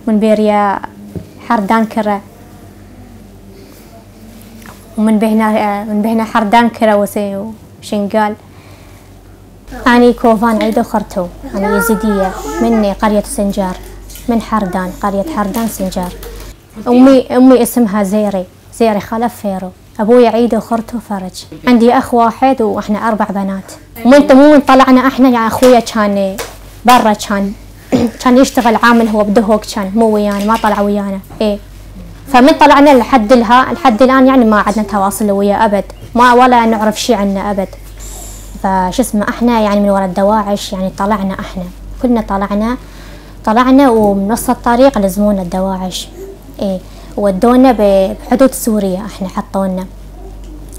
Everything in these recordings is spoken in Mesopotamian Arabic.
من بيريا حردان كرة، ومن بهنا حردان كرة وشنقال. أنا كوفان عيدو خرتو، أنا يزيدية من قرية سنجار، من حردان، قرية حردان سنجار. أمي اسمها زيري خلف فيرو. أبوي عيدو خرتو فرج. عندي أخ واحد وإحنا 4 بنات. مو طلعنا إحنا، يعني أخويا كان برا، كان يشتغل عامل هو بدهوك، كان مو ويانا، ما طلع ويانا. إيه، فمن طلعنا لحد الآن يعني ما عندنا تواصل وياه أبد، ما ولا نعرف شيء عنه أبد. فش اسمه احنا يعني من وراء الدواعش، يعني طلعنا احنا كلنا طلعنا ومن نص الطريق لزمونا الدواعش. ايه، ودونا بحدود سوريا. احنا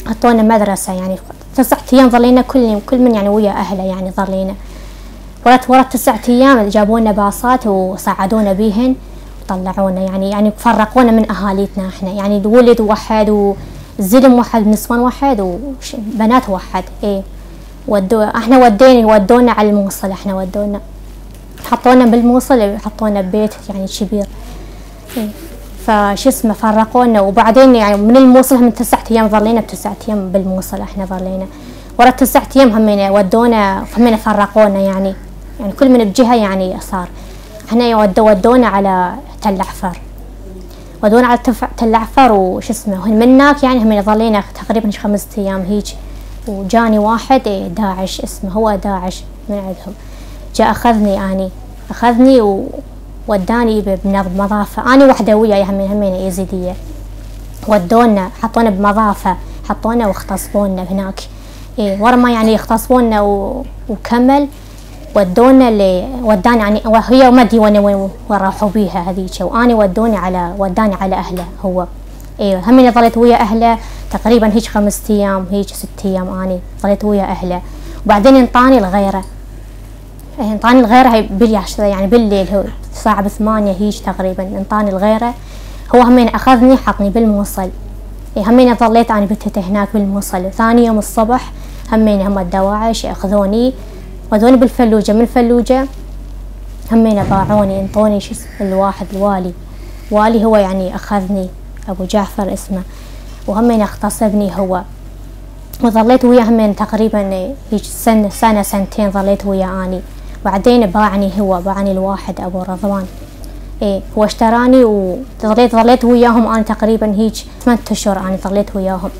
حطونا مدرسة، يعني 9 أيام ظلينا كل من يعني ويا اهله، يعني ظلينا ورا 9 أيام جابونا باصات وصعدونا بيهن وطلعونا، يعني فرقونا من اهاليتنا احنا، يعني الولد واحد وزلم واحد ونسوان واحد وبنات واحد. ايه، احنا ودونا على الموصل. احنا حطونا بالموصل، حطونا ببيت يعني كبير. إيه، فش اسمه فرقونا، وبعدين يعني من الموصل من 9 أيام ظلينا ب9 أيام بالموصل. احنا ظلينا ورا 9 أيام همينا ودونا، فرقونا يعني كل من بجهه يعني صار. احنا ودونا على تل عفر، ودونا على تل عفر وش اسمه مناك، يعني همينا ظلينا تقريبا 5 أيام هيج. وجاني واحد داعش، اسمه هو داعش من عندهم، جاء أخذني ووداني بمضافة. أنا وحدة وياي همين يزيدية. ودونا حطونا بمضافة، حطونا واغتصبونا هناك. إيه، ورا ما يعني يغتصبونا وكمل وداني يعني، وهي ما ادري وين راحوا بيها هذيك، وأنا وداني على أهله هو. إيه، همين ظليت ويا أهله تقريبا هيك 5 أيام، هيك 6 أيام أنا ظليت ويا أهله. وبعدين انطاني الغيرة هي يعني بالليل، هو الساعة 8 هيك تقريبا انطاني الغيرة. هو همين أخذني حطني بالموصل. همين ظليت أنا بتته هناك بالموصل. ثاني يوم الصبح همين هم الدواعش أخذوني ودوني بالفلوجة. من الفلوجة همين باعوني، انطوني الواحد الوالي هو يعني أخذني، أبو جعفر اسمه، وهمين اغتصبني هو. وظليت وياه همين تقريبا هيك سنة سنتين ظليت وياه أني. بعدين باعني الواحد أبو رضوان. إيه، هو اشتراني وظليت وياهم أنا تقريبا هيك 8 أشهر أنا ظليت وياهم.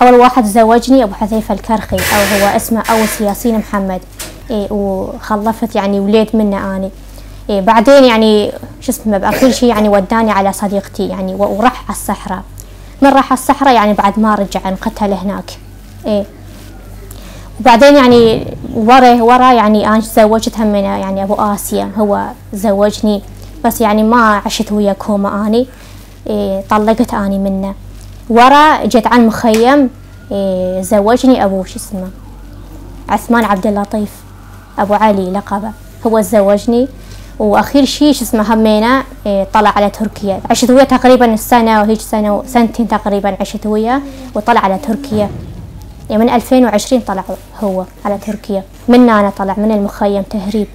أول واحد زوجني أبو حذيفة الكرخي، أو هو اسمه أوس ياسين محمد. إيه، وخلفت يعني وليت منه أني. إيه، بعدين يعني شو اسمه بآخر شيء يعني وداني على صديقتي يعني، وراح على الصحراء. من راح على الصحراء يعني بعد ما رجع انقتل هناك. إيه، وبعدين يعني ورا يعني أنا تزوجت همنا يعني أبو آسيا، هو زوجني بس يعني ما عشت ويا كوما أني. إيه، طلقت أني منه. ورا جيت على المخيم. إيه، زوجني أبو شو اسمه عثمان عبد اللطيف، أبو علي لقبه، هو زوجني. واخير شيء شو اسمه همينا طلع على تركيا. عشت وياه تقريبا سنة وهيك سنتين تقريبا عشت وياه، وطلع على تركيا. يعني من 2020 طلع هو على تركيا. أنا طلع من المخيم تهريب.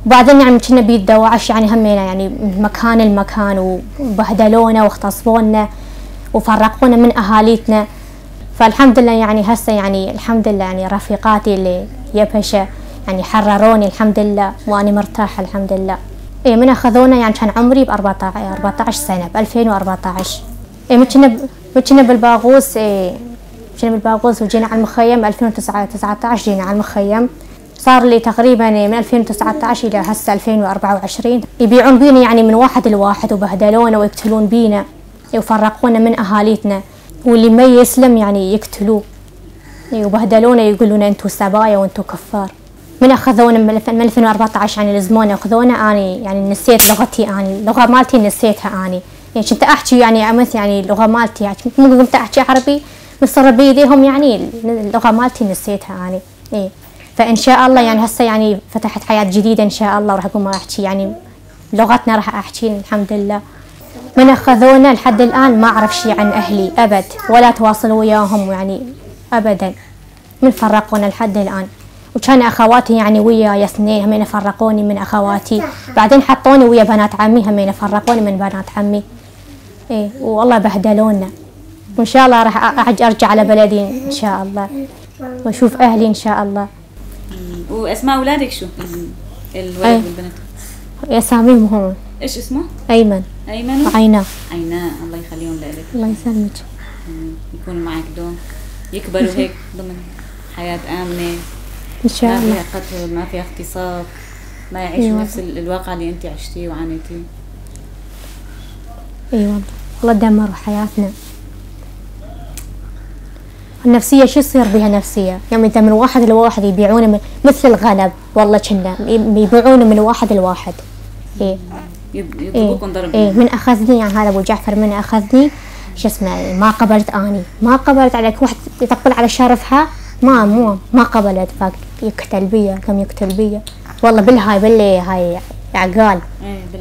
وبعدين يعني كنا بيد دواعش يعني همينا يعني من مكان المكان، وبهدلونا واغتصبونا وفرقونا من أهاليتنا. فالحمد لله يعني هسه يعني الحمد لله يعني رفيقاتي اللي يبهشة يعني حرروني الحمد لله، وأنا مرتاحة الحمد لله. إيه، من أخذونا يعني كان عمري ب14 سنة، ب2014. إيه، كنا بالباغوس. إيه، كنا بالباغوس وجينا على المخيم 2019 جينا على المخيم. صار لي تقريبا من 2019 إلى هسه 2024 يبيعون بينا يعني من واحد لواحد، وبهدلونا ويقتلون بينا وفرقونا من أهاليتنا، واللي ما يسلم يعني يقتلوه. وبهدلونا يقولون أنتوا سبايا وأنتوا كفار. من أخذونا من 2014 يعني لزمونا أخذونا. أني يعني نسيت لغتي، أني اللغة مالتي نسيتها أني. يعني كنت أحكي يعني أمثل يعني اللغة مالتي، يعني مو كنت أحكي عربي مصر بيديهم، يعني اللغة مالتي نسيتها أني. إيه، فإن شاء الله يعني هسه يعني فتحت حياة جديدة إن شاء الله، وراح أقوم أحكي يعني لغتنا، راح أحكي الحمد لله. من أخذونا لحد الآن ما أعرف شيء عن أهلي أبد، ولا تواصل وياهم يعني أبدا، من فرقونا لحد الآن. وكان اخواتي يعني وياي اثنين همين فرقوني من اخواتي، بعدين حطوني ويا بنات عمي همين فرقوني من بنات عمي. ايه والله بهدلونا، وان شاء الله راح ارجع على بلدي ان شاء الله واشوف اهلي ان شاء الله. واسماء اولادك شو؟ الولد والبنت اساميهم هون. ايش اسمه؟ ايمن. ايمن وعيناه. عيناه، الله يخليهم لك. الله يسلمك. يكونوا معك دوم، يكبروا هيك ضمن حياة آمنة ان شاء الله، ما فيها قتل، ما فيها اغتصاب، ما يعيشوا نفس الواقع اللي انت عشتيه وعانيتيه. ايوه الله دمروا حياتنا. النفسية شو يصير بها نفسية؟ يعني انت من واحد لواحد يبيعونه مثل الغنم، والله كنا يبيعونه من واحد لواحد. ايه يضربوكم ضرب. ايه من اخذني يعني هذا ابو جعفر من اخذني شو اسمه ما قبلت اني، ما قبلت عليك واحد يطبل على شرفها ما قبلت، يقتل بيا كم يقتل بيا والله بالهاي باللي هاي عقال.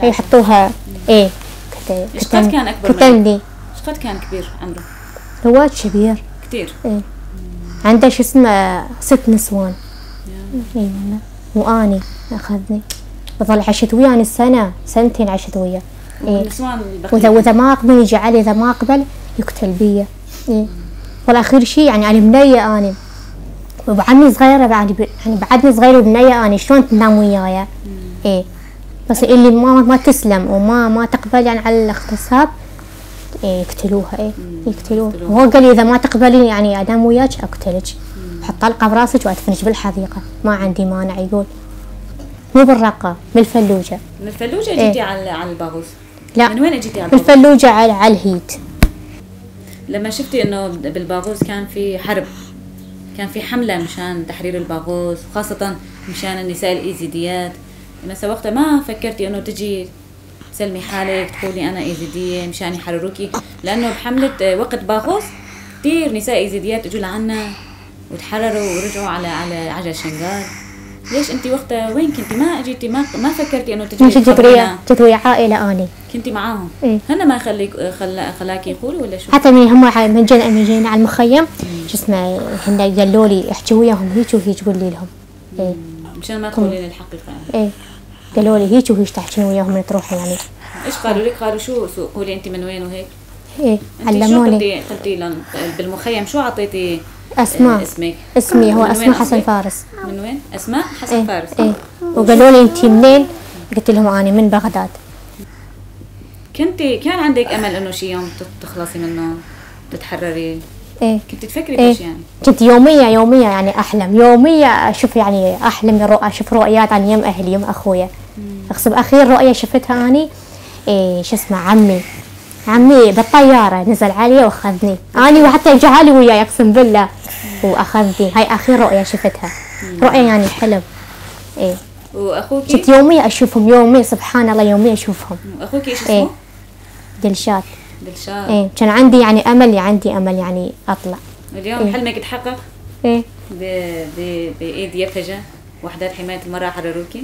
ايه يحطوها. ايه ايش قد كان اكبر قتلني؟ ايش قد كان كبير عمره؟ هو كبير كثير. ايه عنده شو اسمه 6 نسوان. اي والله واني اخذني بظل عشت وياني سنتين عشت وياه. والنسوان واذا ما اقبل يجي علي، اذا ما اقبل يقتل بيا. ايه والاخير شيء يعني انا بنيه اني وبعدني صغيره يعني بعدني صغيره وبنيه اني شلون تنام وياي. ايه بس اللي ما تسلم وما تقبل يعني على الاغتصاب يقتلوها. ايه يقتلوها. وهو قال لي اذا ما تقبلي يعني انام وياك اقتلك، احط طلقه براسك وادفنك بالحديقه، ما عندي مانع. يقول مو بالرقه، من الفلوجه. من الفلوجه جيتي على الباغوس؟ لا من وين اجيتي على الباغوس؟ الفلوجه على الهيت. لما شفتي انه بالباغوس كان في حرب، كان في حمله مشان تحرير الباغوس، خاصه مشان النساء الايزيديات، مثلا وقتها ما فكرتي انه تجي تسلمي حالك تقولي انا ايزيديه مشان يحرروكي؟ لانه بحمله وقت باغوس كثير نساء ايزيديات اجوا لعنا وتحرروا ورجعوا على عجل شنغال. ليش انت وقتها وين كنتي؟ ما اجيتي ما فكرتي انه تجي؟ جيت ويا عائله اني كنتي معاهم. إيه؟ هن ما خلاكي يقولوا ولا شو؟ حتى من جينا على المخيم شو اسمه هن قالوا لي احكي وياهم هيك وهيك قولي لهم. ايه مشان ما تقولين الحقيقه. ايه قالوا لي هيك وهيك تحكين وياهم من تروحي يعني. ايش قالوا لك؟ قالوا شو قولي انت من وين وهيك؟ ايه علموني. شو قلتي لهم بالمخيم؟ شو اعطيتي اسماء؟ اسمك؟ اسمي هو اسماء حسن فارس. من وين؟ اسماء حسن فارس. ايه وقالوا لي انت منين؟ قلت لهم اني من بغداد. كان عندك امل انه شي يوم تخلصي منه تتحرري؟ ايه كنت تفكري ايش يعني؟ كنت يومية يعني احلم يومية اشوف يعني احلم اشوف رؤيات عن يم اهلي يم اخويا. اقصد اخير رؤية شفتها اني إيه شو اسمه عمي بالطيارة نزل علي واخذني اني وحتى جعلي وياي اقسم بالله واخذني. هاي اخير رؤية شفتها، رؤية يعني حلم. ايه واخوكي؟ كنت يومية اشوفهم يومية سبحان الله يومية اشوفهم. واخوكي ايش اسمه؟ إيه دلشاد. دلشاد. كان عندي يعني امل يعني اطلع. اليوم حلمك تحقق؟ ايه بايد يفجة وحدات حماية المرأة حرروكي؟